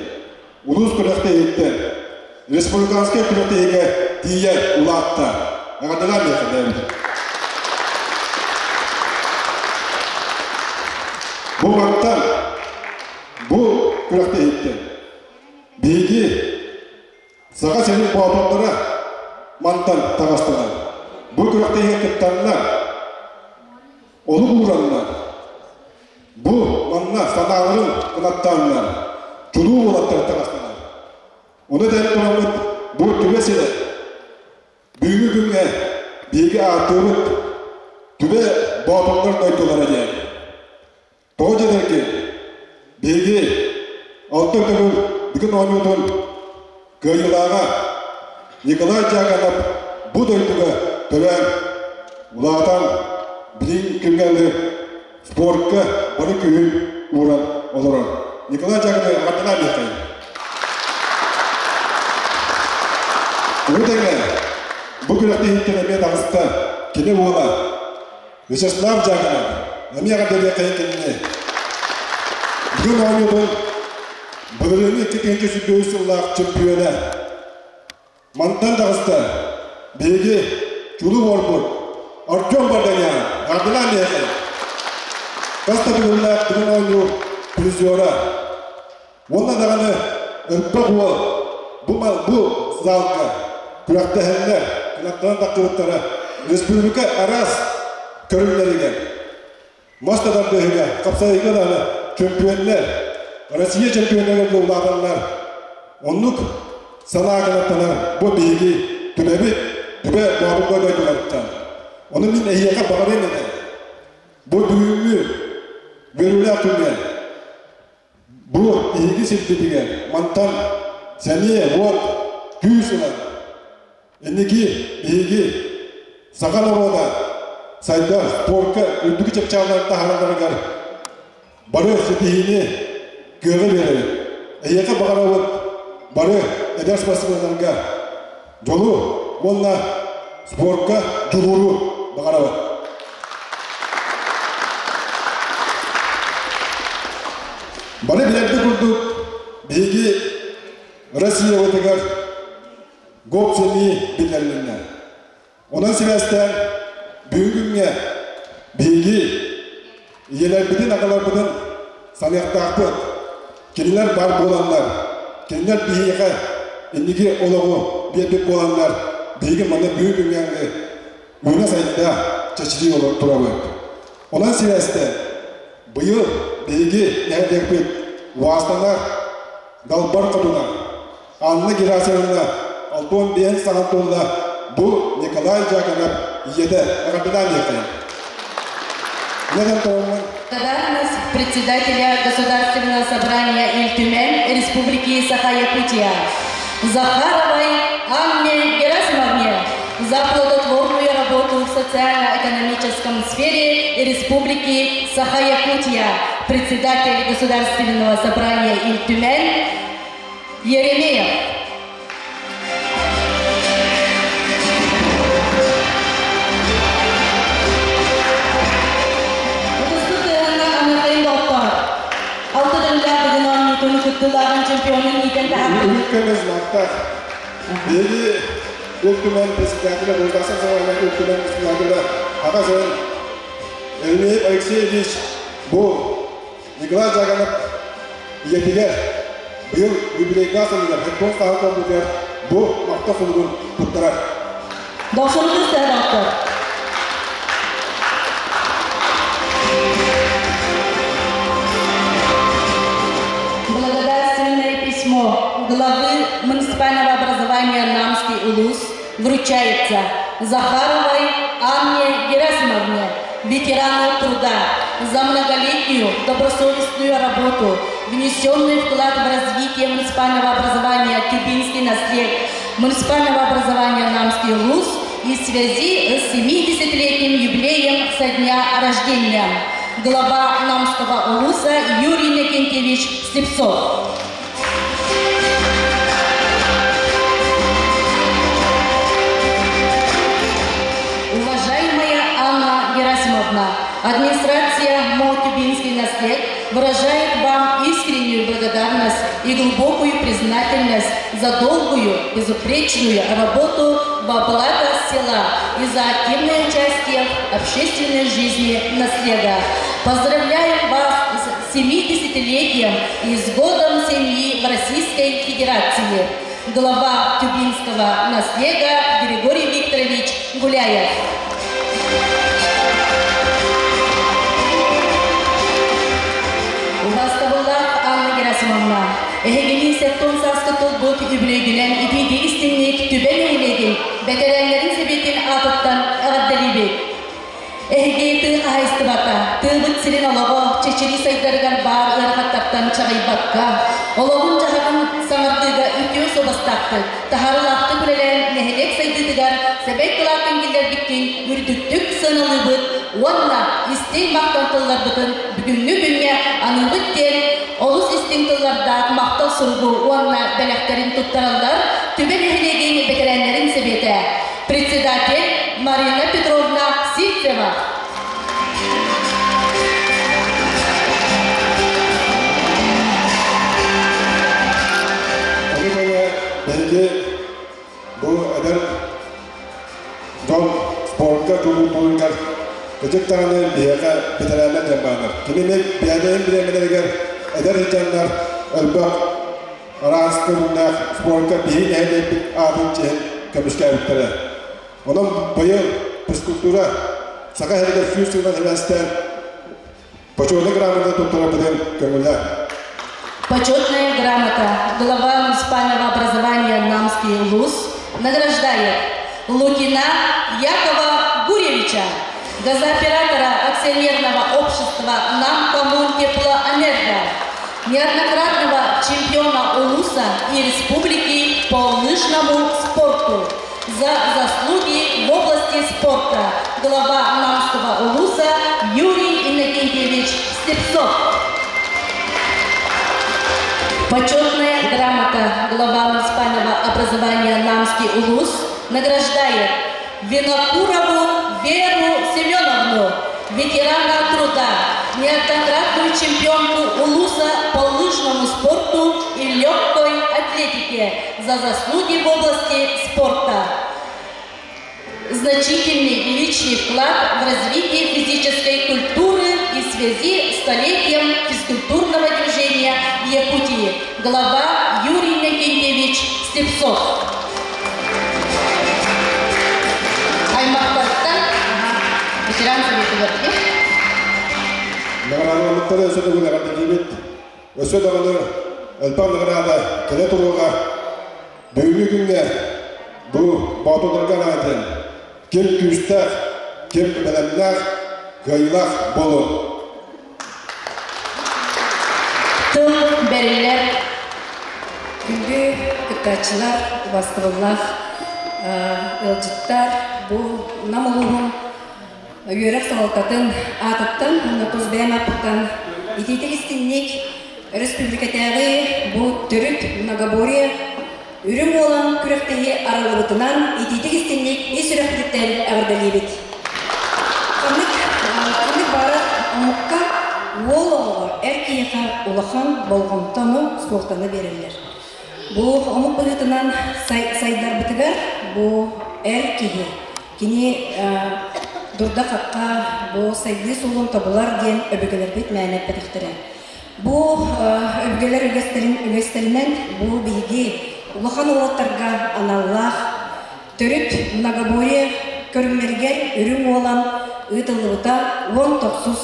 улуус күрэхтэһииттэн, республиканскай күрэхтэһиигэ тиийэ улаатта. Эҕэрдэлээн миэхэ Бу мантан бу күрэхтэһииттэн биһиги Саха сирин боотурдара мантан таҕыстылар. Бу күрэхтэһиигэ кыттаннар, олук уураннар, бу манна санааларын кынаттааннар, чулуу уолаттар таҕыстылар. Ону этэн тураммыт бу түбэ сирэ бүгүҥҥү күҥҥэ биһиги ааттыыбыт Түбэ Боотурдар дойдулара диэн. Тоҕо диэтэргин, биһиги алтан төгүл бүгүн оонньуутун кыайыылааҕа Николай Дьяконов бу дойдуга төрөөн, улаатан, билигин күҥҥэ спортка бары күүһүн ууран олорор. Николай Дьяконов эҕэрдэлээн диэххэйин. Ону тэҥэ бу күрэхтэһииттэн эмиэ таҕыста кини уола Вячеслав Дьяконов эмиэ эҕэрдэлиэххэйин кинини. Бүгүн оонньуутун былырыыҥҥы 2023 сыллаах чемпиона мантан таҕыста биһиги чулуу уолбут Артем Барданян эҕэрдэлээн биһиэхэ. Хас да төгүллээх бүгүн оонньуу призера. Уонна даҕаны элбэх уол бу, бу залга күрэхтэһэннэр, кынаттанан тахсыбыттара республика араас көрүҥнэригэр мас да тардыһыыга, хапсайыыга даҕаны чөмпүйүөннэр, Россия чемпионнарыгар да улааталлар. Оннук санаа кынаттанар бу биһиги түбэбит, түбэ Боотурга дойдуларыттан. Ону мин эһиэхэ баҕарыам этэ. Бу бүгүҥҥү үөрүүлээх күҥҥэ бу биһиги сирбитигэр мантан сэниэ, уот, күүс ылан инники биһиги саха норуота сайдар спорка үрдүкү чыпчааллары таһааралларыгар бары ситиһиини, кыаҕы биэрэбит. Эһиэхэ баҕарабыт бары эдэр спортсменнарга дьолу уонна спорка дьулууру баҕарабыт. Бары билэрбит курдук, биһиги Россиябытыгар ГОП сэмии биллэрилиннэ. Онон сибээстээн бүгүн күҥҥэ биһиги Ийэлэрбитин, аҕаларбытын саныахтаахпыт. Кинилэр баар буоланнар, кинилэр биһиэхэ инники олоҕу биэрбит буоланнар, биһиги манна бүгүн күҥҥэ үүнэ-сайда, чэчирии олорон турабыт. Онон сибээстээн, быйыл биһиги нэһилиэкпит убаастанар Далбар Хотуна Анна Герасимовна Алтон биэһин саҥа туолла бу Николай Дьяконов ийэтэ эҕэрдэлээн иһиэххэйин. Благодарность председателя Государственного собрания Ил Түмэн Республики Саха-Якутия Захаровой Анне Герасимовне за плодотворную работу в социально-экономическом сфере Республики Саха-Якутия, председатель Государственного собрания Ил Түмэн Еремеев. Чемпионун иитэн таһаарбыт. Үрүҥ көмүс знактаах. Биһиги Ил Түмэн председателэ Бурдасан Савайна Ил Түмэн председателэ Аҕа сирин Еремеев Алексей Ильич бу Николай Дьяконов ийэтигэр быйыл юбилейдаах сылыгар хеппон сааһы туолбутугар бу махтал суругун туттарар. Дохсунутус доктор. Благодарственное письмо главы муниципального образования Намский Улус вручается Захаровой Анне Герасимовне, ветерану труда, за многолетнюю добросовестную работу, внесенный вклад в развитие муниципального образования Тюбинский наслед, муниципального образования Намский Улус и в связи с 70-летним юбилеем со дня рождения. Глава Намского улуса Юрий Иннокентьевич Слепцов. Уважаемая Анна Герасимовна, администрация МО «Тюбинский наслед» выражает вам искреннюю благодарность и глубокую признательность за долгую, безупречную работу во благо села и за активное участие в общественной жизни наследа. Поздравляем вас с 70-летием и с годом семьи в Российской Федерации. Глава Тюбинского наслега Григорий Викторович Гуляев. Убаастабыллаах Анна Герасимовна, эһигини 70 сааскыт туолбут үбүлүөйгүнэн итиитик-истиҥник Түбэ нэһилиэгин бэтэрээннэрин сэбиэтин аатыттан эҕэрдэлиибит. Эһиги тыа хаһаайыстыбата, тыабыт сирин олоҕо чэчирии сайдарыгар баар ыарахаттартан чаҕыйбакка, олоҕун-дьаһаҕын саҥардыыга үтүө суобастаахтык, таһаарыылаахтык үлэлээн нэһилиэк сайдыытыгар сэмэй кылаатын киллэрбиккин үрдүктүк сыаналыыбыт уонна истиҥ махтал тылларбытын бүгүҥҥү күҥҥэ аныыбыт диэн олус истиҥ тыллардаах махтал суругу уонна бэлэхтэрин туттараллар Түбэ нэһилиэгин бэтэрээннэрин сэбиэтэ председатель Марина Петровна Сивцева. Ону тэҥэ биһиги бу эдэр дьон спорка тулуурдууругар кырдьык даҕаны биһиэхэ бэтэрээннэр диэн бааллар. Кинини бэйэлэрин бириэмэлэригэр эдэр сылдьаннар элбэх араас көрүҥнээх спорка биһиги нэһилиэкпит аатын чиһин көмүскээбиттэрэ. Онон быйыл физкультура Саха сиригэр 100 сылынан сибээстээн Почетная грамота туттарарбытын көҥүлэ. Почетная грамота глава муниципального образования Намский Улус награждает Лукина Якова Гурьевича, газооператора акционерного общества «Намкоммунтеплоэнерго», неоднократного чемпиона Улуса и республики по лыжному спорту за заслуги в области спорта, глава Намского Улуса Юрий Иннокентьевич Слепцов. Почетная грамота глава муниципального образования Намский Улус награждает Винокурову Веру Семеновну, ветерана труда, неоднократную чемпионку Улуса по лыжному спорту и легкой атлетике за заслуги в области спорта. Значительный личный вклад в развитие физической культуры и связи с столетием физкультурного движения в Якутии. Глава Юрий Иннокентьевич Слепцов. Аймақтарыттан ветеран советыгар Наҕараадаларбыттан өссө төгүл эҕэрдэлиибит. Өссө даҕаны элбэх наҕараада кэлэ туруоҕа. Бүгүҥҥү күҥҥэ бу боотурдарга анаан ким күүстээх, ким бэлэмнээх, кыайыылаах буолуо. Тыл бэриллэр. Күндү кыттааччылар, убастабыллаах ыалдьыттар, бу Нам улууһун үөрэх салалтатын аатыттан уонна тус бэйэм ааппыттан итиитик истиҥник өрөспүүбүлүкэтээҕи бу төрүт многоборье үрүҥ уолан күрэхтэһии арыллыбытынан итиитик истиҥник ис сүрэхпититтэн эҕэрдэлиибит. Ханнык ханнык баҕарар омукка уол оҕоҕо эр киһиэхэ улахан болҕомтону, суолтаны биэрэллэр. Бу омук быһыытынан сайдарбытыгар бу эр киһи кини дурда-хахха бу сайдыы суолун тобулар диэн өбүгэлэрбит мээнэ эппэтэхтэрэ. Бу өбүгэлэр үгэстэрин үгэстэринэн бу биһиги улахан уолаттарга аналлаах төрүт многоборье көрүҥнэригэр үрүҥ уолан ыытыллыбыта 19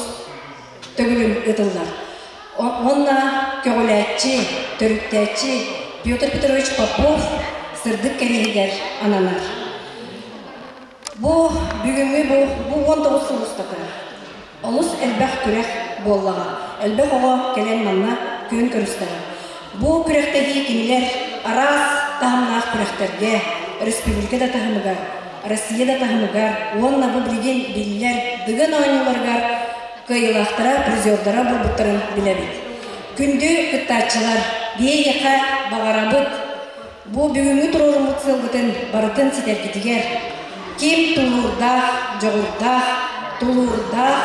төгүлүн ыытыллар. Уонна көҕүлээччи, төрүттээччи Петр Петрович Попов сырдык кэриэһигэр ананар. Бу бүгүҥҥү бу, бу 19 сыл устата олус элбэх күрэх буоллаҕа. Элбэх оҕо кэлэн манна күөн көрүстэҕэ. Бу күрэхтэһии кинилэр араас таһымнаах күрэхтэргэ, өрөспүүбүлүкэ да таһымыгар, Россия да таһымыгар уонна бу билигин биллэр Дыгын оонньууларыгар кыайыылаахтара, призердара буолбуттарын билэбит. Күндү кыттааччылар, биһиэхэ баҕарабыт бу бүгүҥҥү туруоруммут сыалгытын барытын ситэргитигэр ким тулуурдаах, дьоҕурдаах, тулуурдаах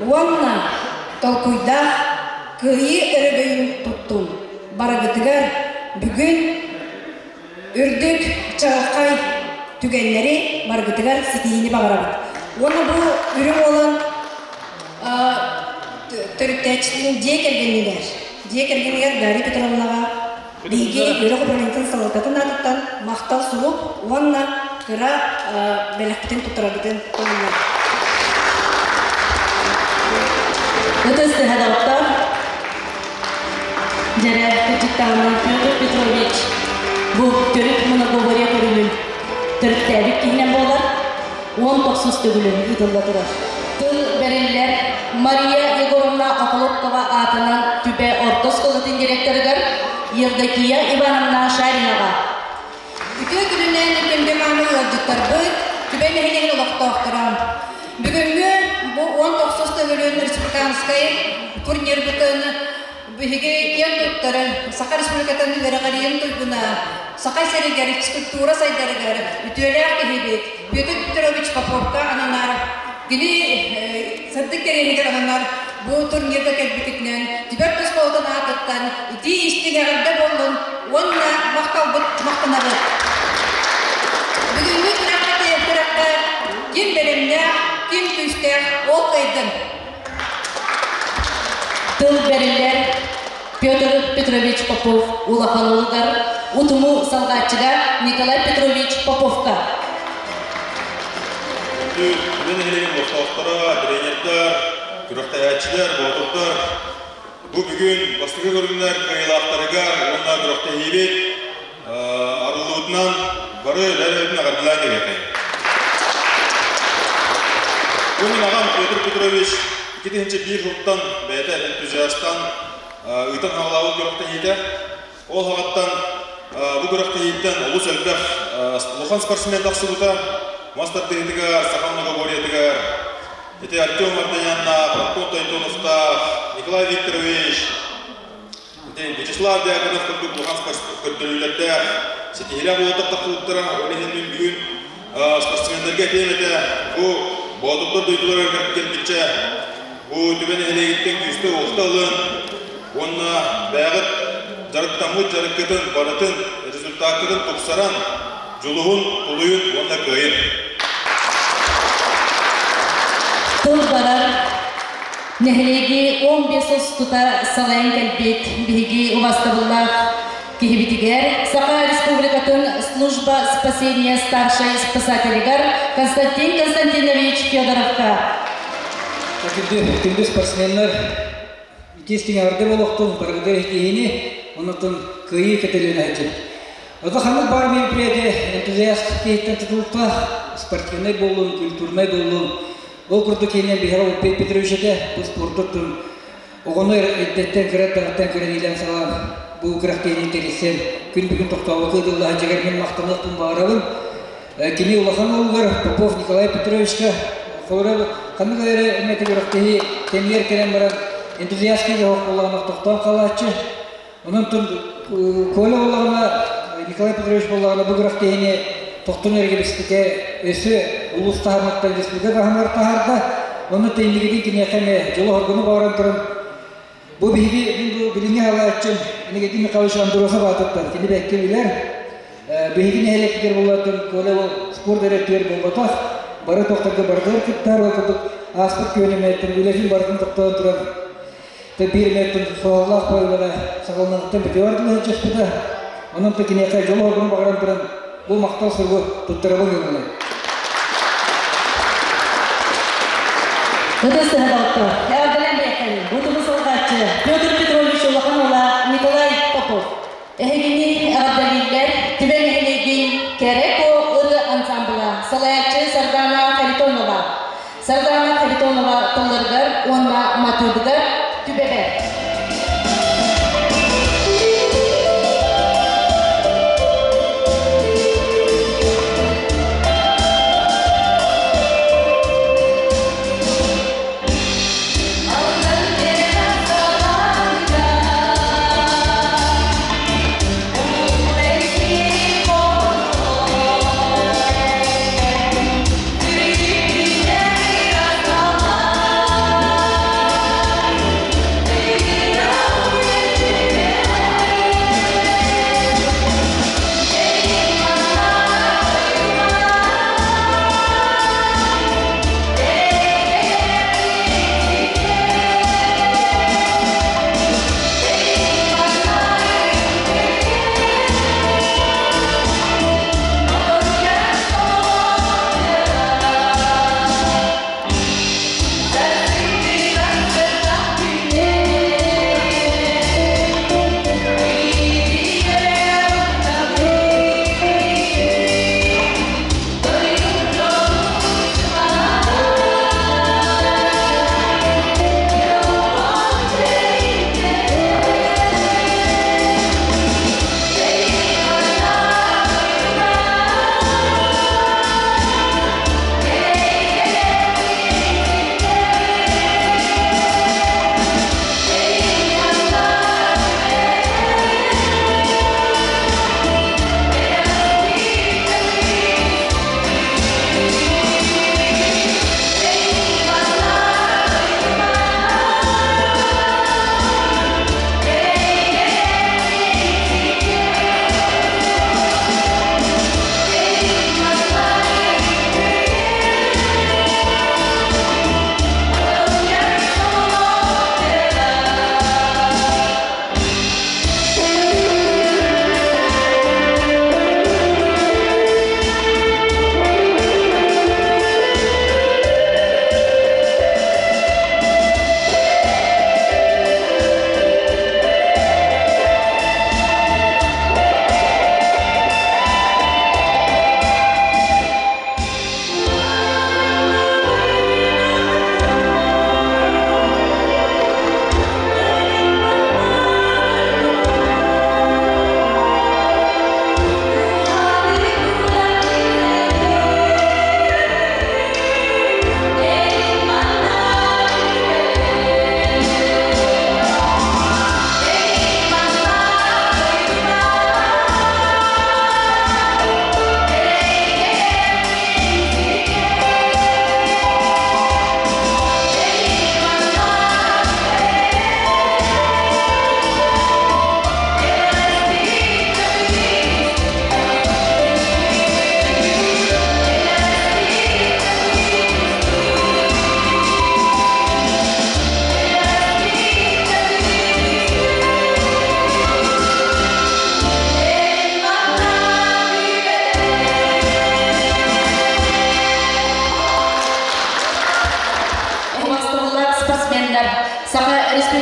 уонна толкуйдаах кыайыы өрөгөйүн туттун. Барыгытыгар бүгүн үрдүк чаҕылхай түгэннэри барыгытыгар ситиһиини баҕарабыт. Уонна бу үрүҥ уолан төрүттээччитин дьиэ кэргэнигэр, дьиэ кэргэнигэр Дарья Петровнаҕа биһиги үөрэх управлениетын салалтатын аатыттан махтал сурук уонна кыра бэлэхпитин туттарарбытын көҥүллээх. Ытыс тыһа Дьэрэ кырдьыктаҕына Петр Петрович бу төрүт многоборье көрүҥүн төрүттээбит киһинэн буолар, 19 төгүлүн ыытылла турар. Тыл бэриллэр Мария Егоровна Охлопкова аатынан Түбэ орто оскуолатын директорыгар Евдокия Ивановна Шаринаҕа. Үтүө күнүнэн күндү мааны ыалдьыттарбыт, Түбэ нэһилиэгин олохтоохторо. Бүгүҥҥү бу 19 төгүлүн республиканскай турнирбытын биһиги киэн туттар Саха Республикатын үөрэҕириин туйгуна, Саха сиригэр физкультура сайдарыгар үтүөлээх киһибит Петр Петрович Поповка ананар, кини сырдык кэриэһигэр ананар бу турнирга кэлбиккитинэн Түбэр оскуолатын аатыттан итии истиҥ эҕэрдэ буоллун уонна махталбыт махтанабыт. Бүгүҥҥү күрэххэ күрэххэ ким бэлэмнээх, ким күүстээх ол кыайдын. Тыл бэриллэр Петр Петрович Попов улахан уолугар утуму салҕааччыга Николай Петрович Поповка. Күндү Түбэ нэһилиэгин олохтоохторо, тренердэр, күрэхтэһээччилэр, боотурдар, бу бүгүн бастакы көрүҥнэр кыайыылаахтарыгар уонна күрэхтэһиибит арыллыбытынан бары бэйэ-бэйэбитин эҕэрдэлээн кэбиһэххин. Бу мин аҕам Петр Петрович 2001 сылтан бэйэтэ энтузиастан ыытан хаалаабыт күрэхтэһиитэ. Ол аҕаттан бу күрэхтэһииттэн олус элбэх улахан спортсмен тахсыбыта. Мас тардыһыытыгар, саха многоборьетыгар ити Артем Мартыняннаах, Антон Тойтоновтаах, Николай Викторович, ити Вячеслав Дьяконов курдук улахан көрдөрүүлэрдээх ситиһиилээх уолаттар тахсыбыттара. Ол иһин мин бүгүн спортсменнарга этиэм этэ, бу Боотурдар дойдуларыгар кэлбиччэ бу Түбэ нэһилиэгиттэн күүстэ-уохта ылын уонна бэйэҕит дьарыктаммыт дьарыккытын барытын результаккытын тупсаран, дьулуһун, тулуйун уонна кыайын. Тыл барар. Нэһилиэги 15 сыл устата салайан кэлбит биһиги убастабыллаах киһибитигэр Саха Республикатын служба спасения старшай спасателигэр Константин Константинович Федоровка. Күндү, күндү спортсменнар, итиистиҥ эҕэрдэ буолуохтун, барыгыдыр киһини, оннуттан кыайыы көтөлүөн аһычын. Ото ханнык баар мероприятие энтузиаст киһиттэн тутулуктаах, спортивнай буоллун, культурнай буоллун, ол курдук киһинэн биһиэхэ Уппет Петрович этэ, бу спордуттун оҕону эрдэттэн кыра эрдэҕиттэн көрөн иилэн саҕалаан бу күрэхтэһиини тэрийсэн күн бүгүн тохтообокко ыытылла сылдьар мин махтаныахпын баҕарабын. Кини улахан уолугар Попов Николай Петровичка холобура ханнык эрэ эмэтэ күрэхтэһии кэмигэр кэлэн баран энтузиастка дьоһох буоллаҕына тохтоон хаалааччы. Онон Коля буоллаҕына Николай Петрович буоллаҕына бу күрэхтэһиини тохтон эргэ биспитэ өссө улуус таһымыттан республика таһымыгар таһаарда. Онно тэннигитин киниэхэ эмиэ дьолу-соргуну баҕаран туран бу биһиги мин бу билиҥҥи халааччым Никитин Михайлович Андросов аатыттан кини бэккэ билэр. Биһиги нэһилиэкпитигэр буоллатын Коля ол спорт эрэ буолбатах, бары тохторго барытыгар кыттар, ол курдук ааспыт күөнүмэттэн үлэтин барытын тохтоон туран биир мэттэн суһаллаах буоллаҕа саҕаланыаҕыттан бүтүөр дылы сылдьыспыта. Онон да киниэхэ дьол-соргуну баҕаран туран бу махтал суругу туттарабын гыннылар. Ытыс тыһа Эҕэрдэлээн бэйэххэ бу салҕааччы Петр Петрович улахан уола Николай Попов. Эһигини эҕэрдэлииллэр Түбэ нэһилиэгин Кэрэ ырыа ансамбла салайааччы Сардана Харитонова. Сардана Харитонова тылларыгар уонна матыыбыгар Түбэбэр.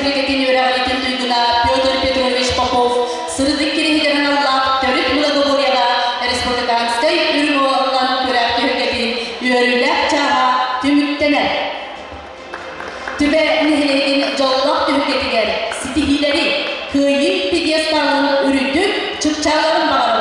Республикатын үөрэҕириитин туйгуна Петр Петрович Попов сырдык кириһигэр аналлаах төрүт многоборьеҕа республиканскай үрүҥ уолан күрэх түһүлгэтин үөрүүлээх чааһа түмүктэнэр. Түбэ нэһилиэгин дьоллоох түһүлгэтигэр ситиһиилэри, кыайыы пьедесталын үрдүк чыпчаалларын баҕарабыт.